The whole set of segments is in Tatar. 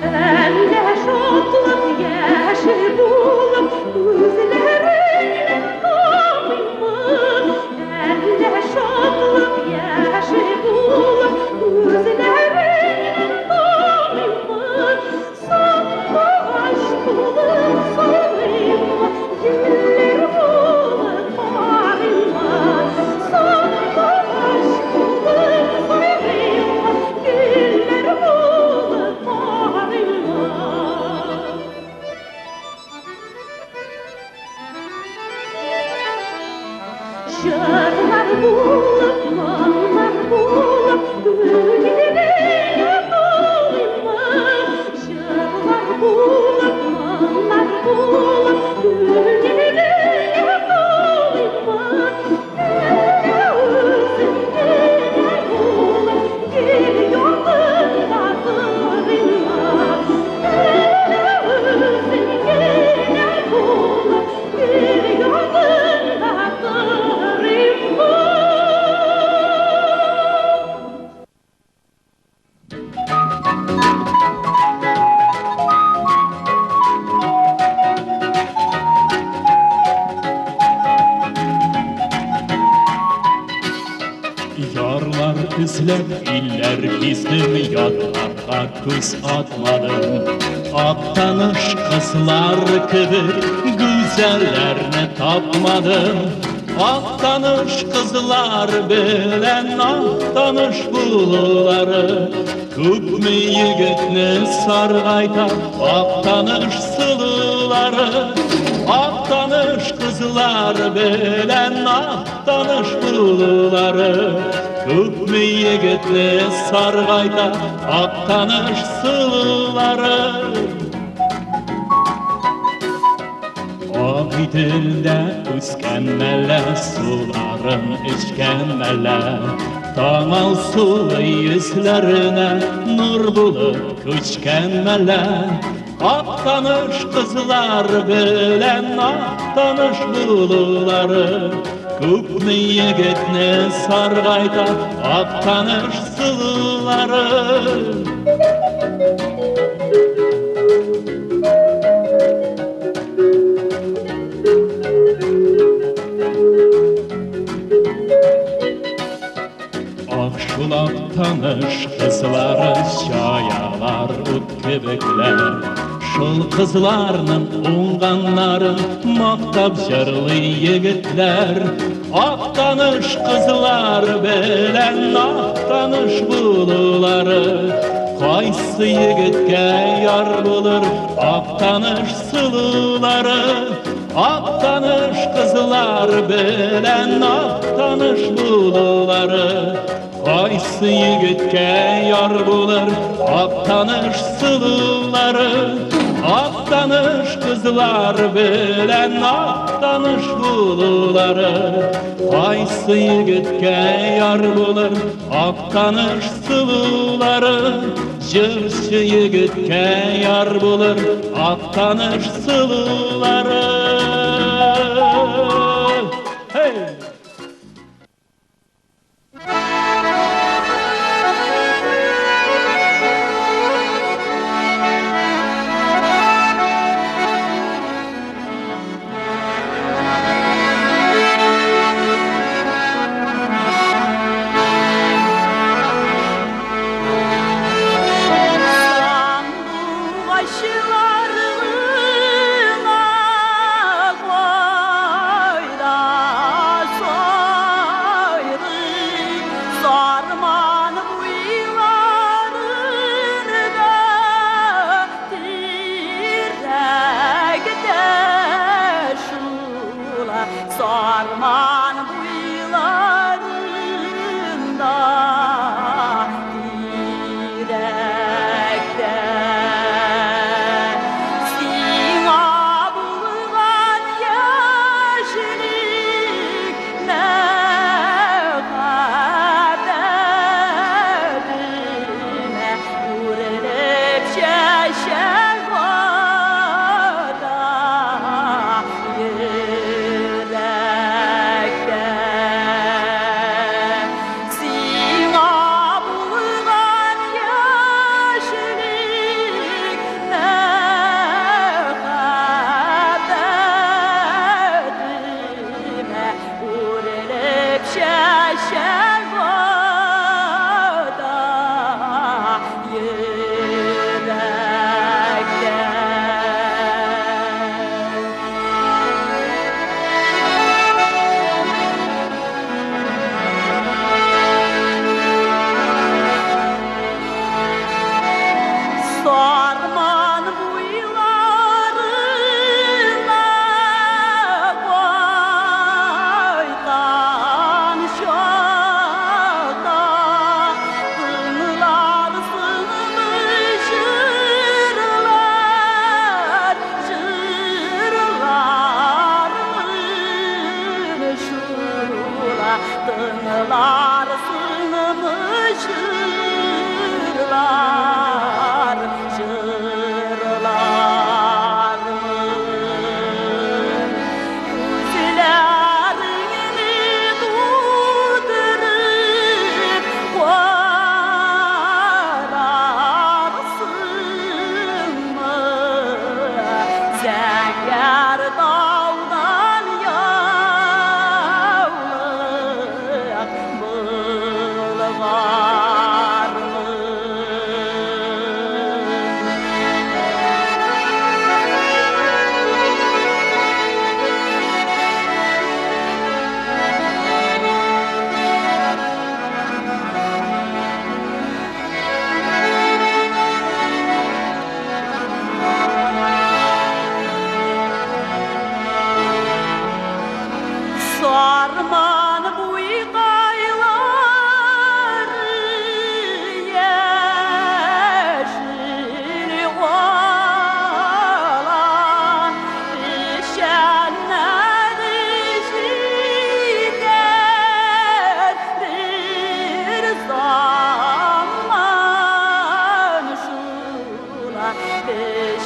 Әллә шатлык яше булып күзләреңнән тамыймы? Әллә шатлык яше булып күзләреңнән тамыймы? Сандугач булып сайрыйммы, гөлләр булып карыйммы? Сандугач булып сайрыйммы, гөлләр булып карыйммы? Җырлар булып, моңнар булып, күңелеңә тулыйммы? Җырлар булып, моңнар булып, күңелеңә тулыйммы? Әллә үзем генә булып, гел яныңда торыйммы? Әллә үзем генә булып, гел яныңда торыйммы? Ярлар эзләп илләр гиздем, ятларга күз атмадым. Актаныш кызлар кебек гүзәлләрне тапмадым. Актаныш кызлар белән актаныш булулары күпме егетне саргайта Актаныш сылулары. Актаныш кызлар белән актаныш булулары күпме егетне саргайта Актаныш сылулары. Агыйделдә үскән мәллә, суларын эчкән мәллә, таң алсулы йөзләренә нур булып күчкән мәллә. Актаныш кызлар белән актаныш булулары күпме егетне саргайта Актаныш сылулары. Ах, шул Актаныш кызлары чаялар ут кебекләр. Шул кызларның уңганнарын мактап җырлый егетләр. Актаныш кызлар белән актаныш булулары кайсы егеткә яр булыр Актаныш сылулары. Актаныш кызлар белән актаныш булулары кайсы егеткә яр булыр Актаныш сылулары. Актаныш кызлар белән актаныш булулары кайсы егеткә яр булыр Актаныш сылулары. Җырчы егеткә яр булыр Актаныш сылулары. Hey! Сандугачлар гына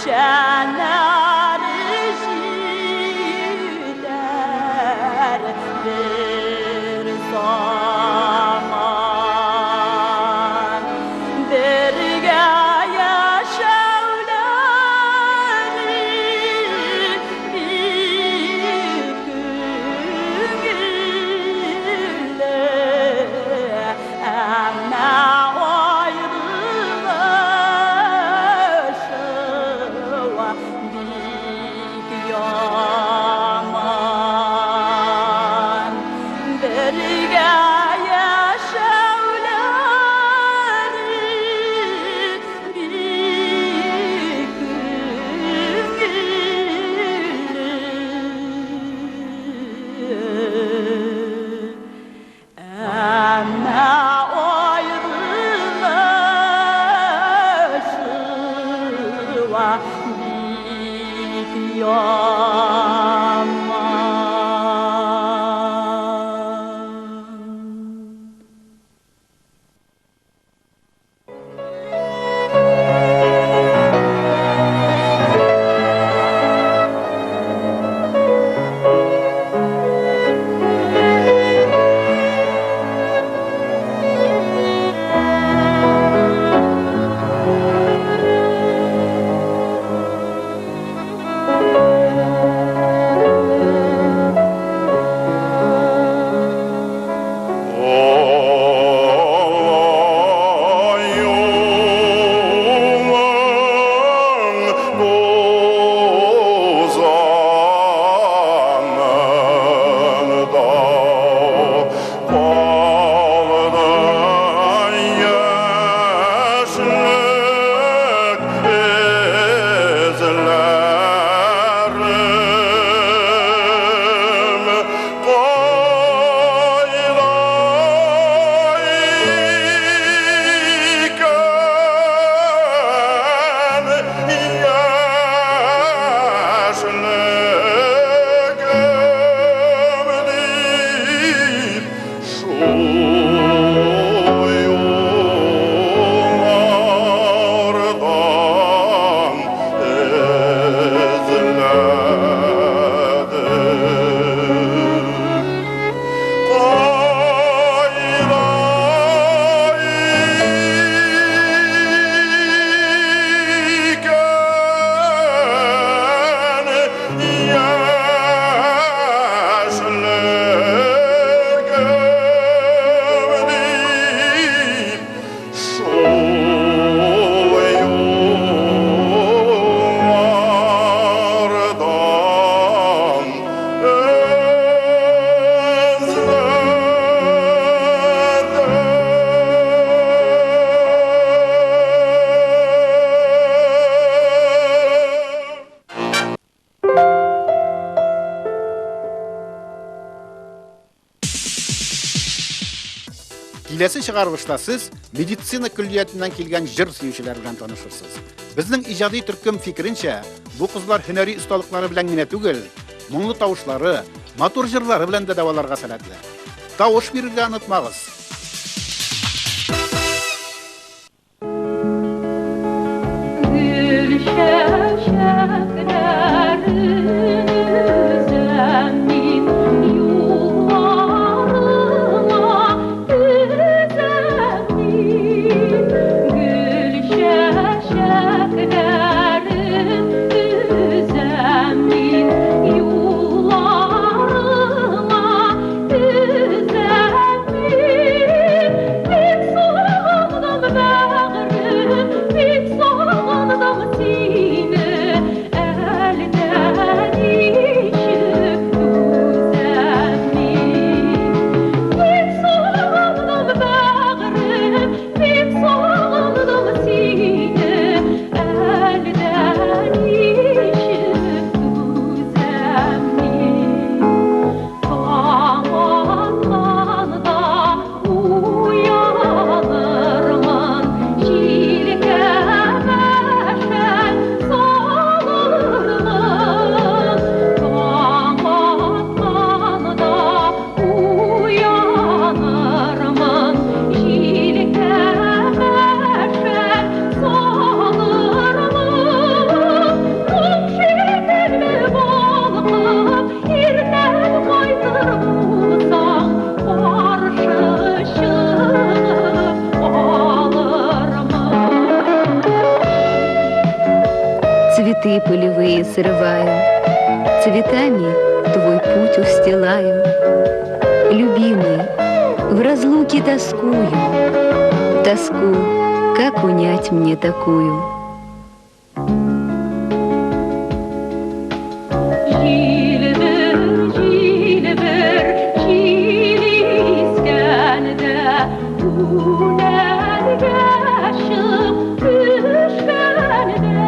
Үлчәнәр җитәр бер заман. Бергә яшәүләре бик күңелле, әмма аерылышу бик яман. Бергә яшәүләре бик күңелле, әмма аерылышу бик яман. Киләсе чыгарылышта сез медицина көллиятеннән килгән җыр сөючеләр белән танышырсыз. Безнең иҗади төркем фикеренчә, бу кызлар һөнәри осталыклары белән генә түгел, моңлы тавышлары, матур җырлары белән дә дәваларга сәләтле. Тавыш бирергә онытмагыз. Гөл чәчәкләрен өзәм мин, юлларыңа төзәм мин. Гөл чәчәкләрен өзәм мин, юлларыңа төзәм мин. Бик сагындым, бәгърем, бик сагындым сине. Цветы полевые срываю, цветами твой путь устилаю. Любимый, в разлуке тоскую, тоску, как унять мне такую? Җилдер, җилдер, җил искәндә, үләнгә чык төшкәндә.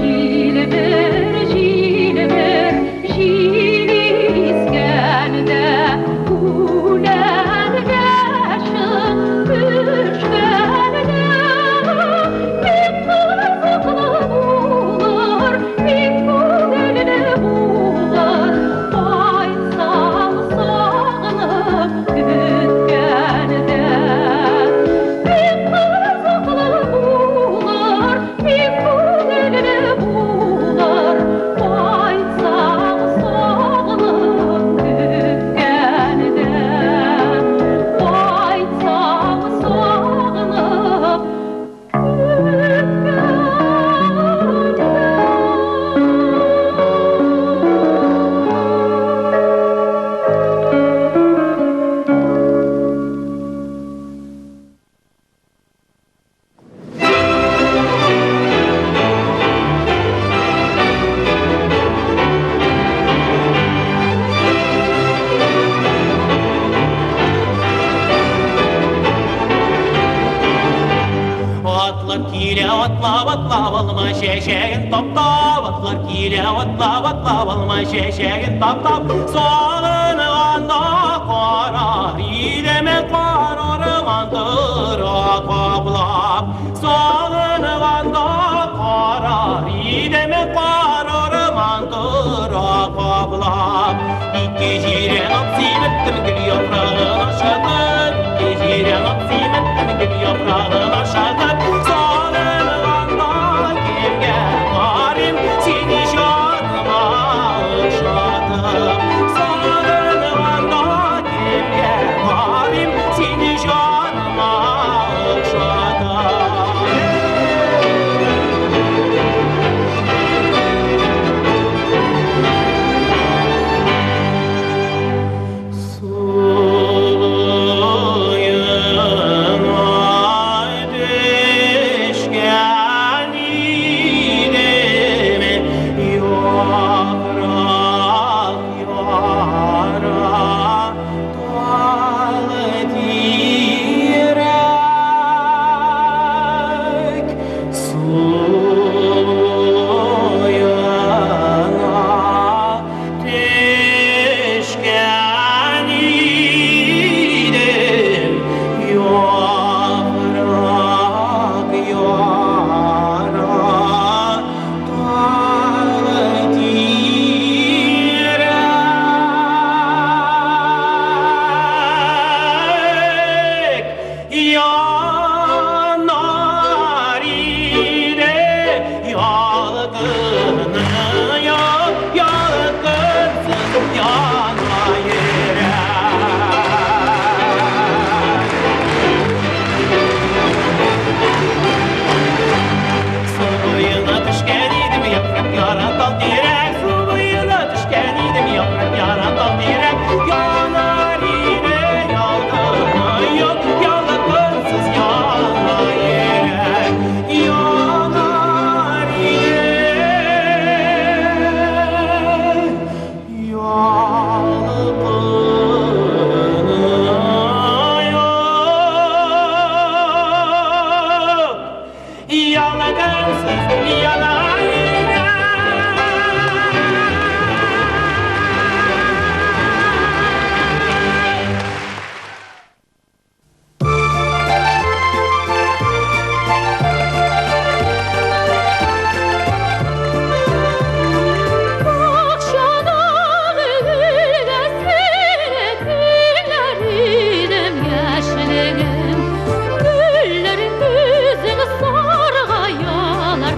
Җилдер, җилдер, җил искәндә, үләнгә чык төшкәндә. Бик кызыклы булыр, бик күңелле булыр, кайтсаң сагынып көткәндә. Бик кызыклы булыр, бик күңелле булыр, кайтсаң сагынып көткәндә. Кайтсаң сагынып Атлар килә, атлап, атлап, алма чәчәген таптап, атлар килә, атлап, атлап, алма чәчәген таптап, сагынганда карар идем, кара урман тора каплап. Сагынганда карар идем, кара урман тора каплап. Ике җирән ат симеттем, гөл яфрагын ашатып, ике җирән ат симеттем, гөл яфрагын ашатып, сагынганда кемгә карыйм, сине җаныма охшатып. Сагынганда кемгә карыйм, сине җаныма охшатып. Суына төшкән идем, яфрак яра тал тирәк. Суына төшкән идем, яфрак яра тал тирәк. Янар иде ялкыны, ялкынсыз яна йөрәк. Су буена төшкән идем, яфрак яра тал тирәк. Су буена төшкән идем, яфрак яра тал тирәк. Янар иде ялкыны, ялкынсыз яна йөрәк. Янар иде ялкыны, ялкынсыз яна йөрәк. Бакчадагы гөлгә сине тиңләр идем яшьлегем. Гөлләр күзең саргаялар.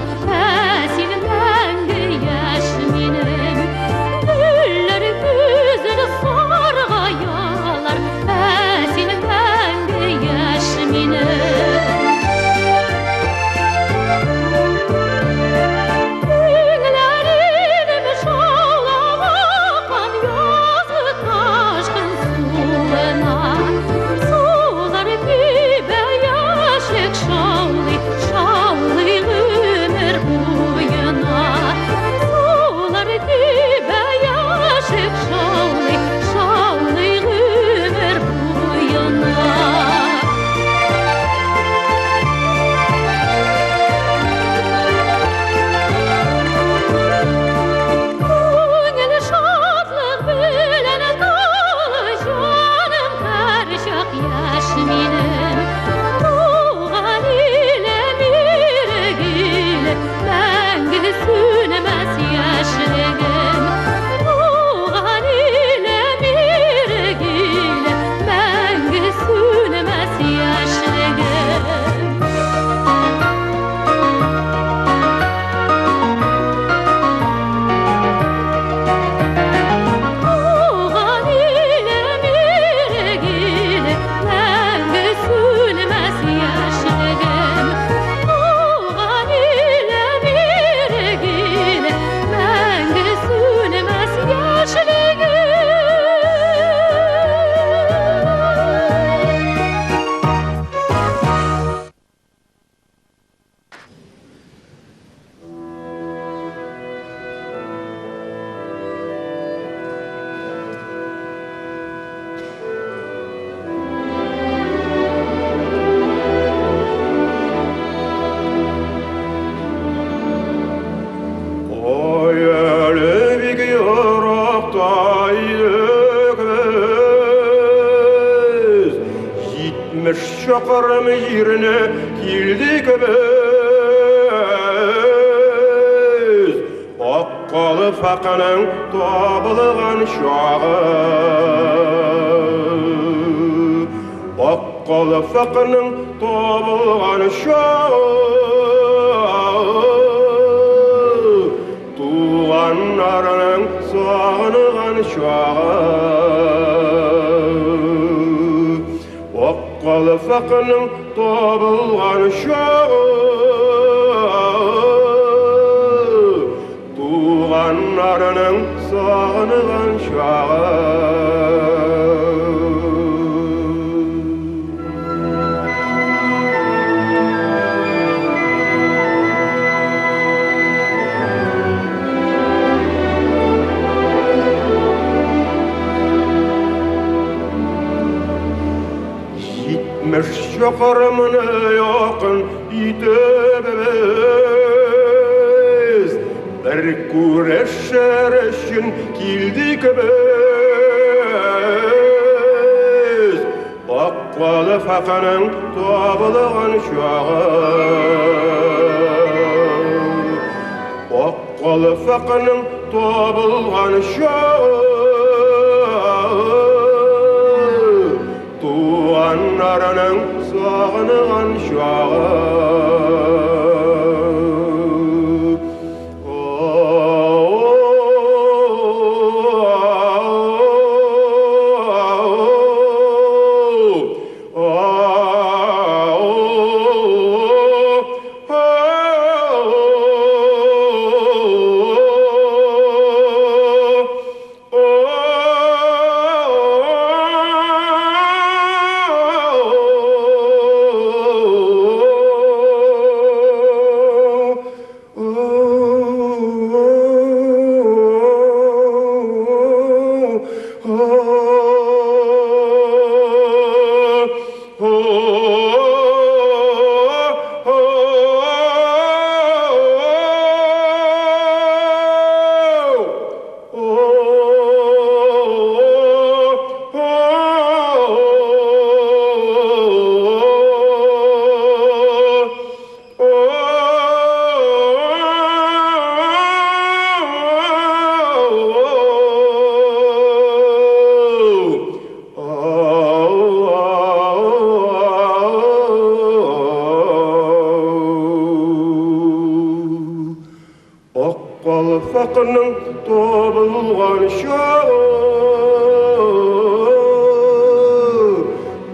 чакрым җирне килдек без. Ак калфакның табылган чагы. Ак калфакның табылган чагы. Туганнарының сагынган чагы. Ак калфакның табылган чагы. Туганнарының сагынган чагы. Җитмеш чакрымны якын итеп без, бер күрешер өчен килдек без. Ак калфакның табылган чагы. Ак калфакның табылган чагы. Туганнарының сагынган чагы. Ак калфакның табылган чагы.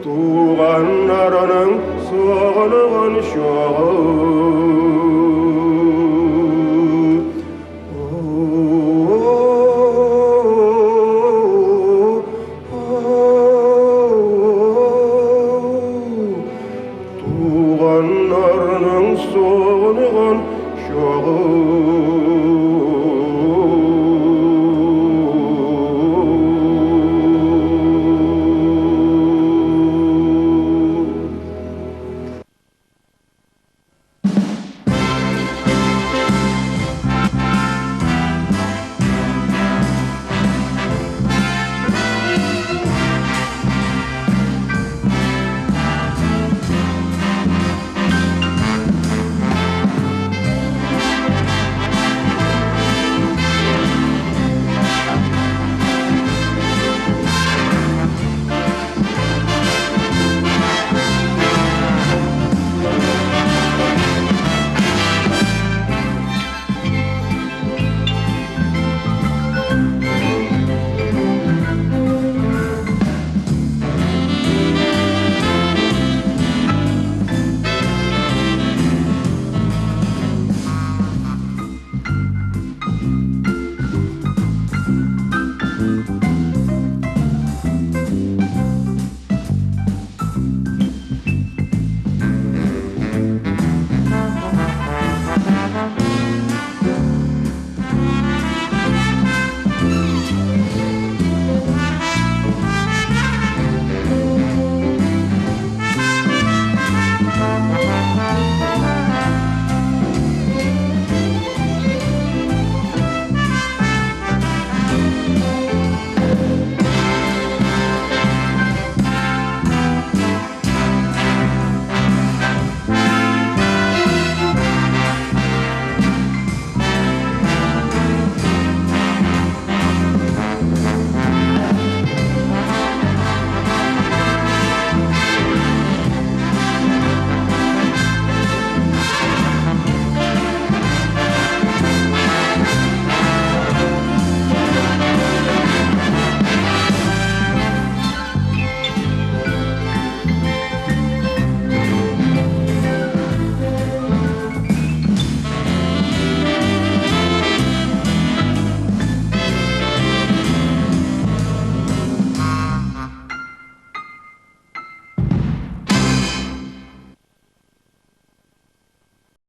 Туганнарының сагынган чагы. Туганнарының сагынган чагы.